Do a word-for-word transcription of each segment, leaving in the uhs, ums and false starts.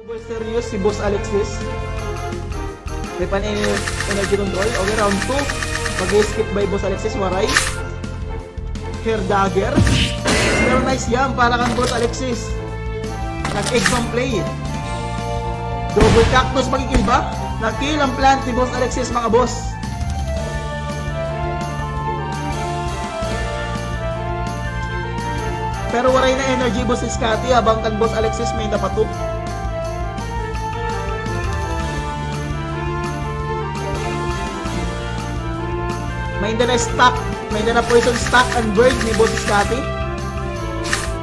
Double serious si Boss Alexis. May pan-, energy control. Okay, round two. Mag-skip by Boss Alexis, waray. Hair dagger. Pero nice jam para kan Boss Alexis. Nag-egg farm play. Double cactus, makikil ba? Na-kill an plant ni Boss Alexis, mga boss. Pero waray na energy, Boss Scotty, habang kan Boss Alexis may na pa two. May na stock, may na poison stock an bird ni Boss Scotty.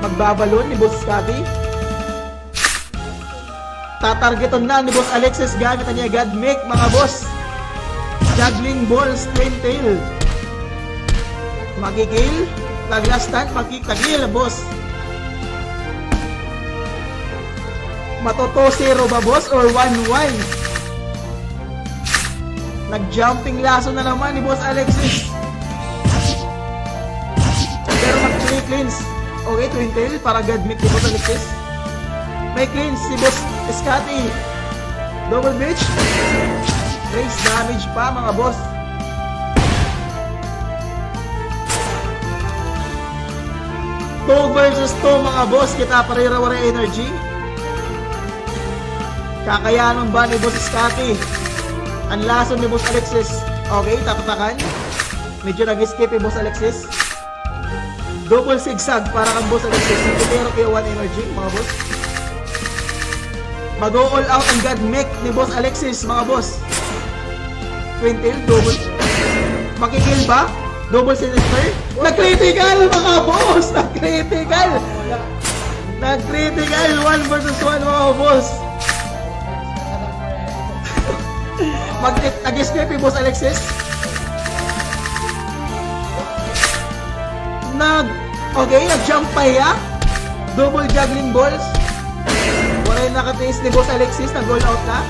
Magbabalon ni Boss Scotty. Tatargeton na ni Boss Alexis gamit an iya God Mech, mga boss. Juggling balls, twin tail. Makikil, nag-last stand, makikil, boss. Mato two zero ba, boss, or one one? Nag-jumping lasso na naman ni Boss Alexis. Pero mag-cleanse. Okay, twin tail para God Mech ni Boss Alexis. May cleanse si Boss Scotty. Double bitch. Raise damage pa, mga boss. Two versus two, mga boss. Kita pa rira waray energy. Kakayanon ba ni Boss Scotty an lasso ni Boss Alexis? Okay, tapatakan. Medyo nag-skip hi Boss Alexis. Double zigzag para kan Boss Alexis. Pero kaya one energy, mga boss. Mag-all out an God Mech ni Boss Alexis, mga boss. Twin tail, double. Makikil ba? Double sinister. Nag-critical, mga boss! Nag-critical! Nag-critical! One versus one, mga boss. Mag-, nag-skip hi Boss Alexis. Nag-, okay, nag-jump pa hiya. Double juggling balls. Waray nakatiis ni Boss Alexis, nag-all out na.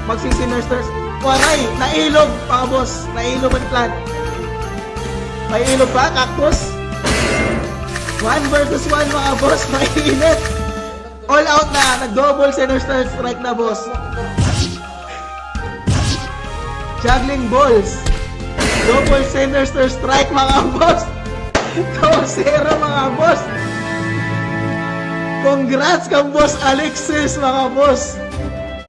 Magsi-sinisters. Waray, nailog, mga boss. Nailog an plant. May ilog pa, cactus. One versus one, mga boss. Mainit. All out na. Nag-double sinister strike na, boss. Juggling balls. Double sinister strike, mga boss. Two zero, mga boss. Congrats kan Boss Alexis, mga boss.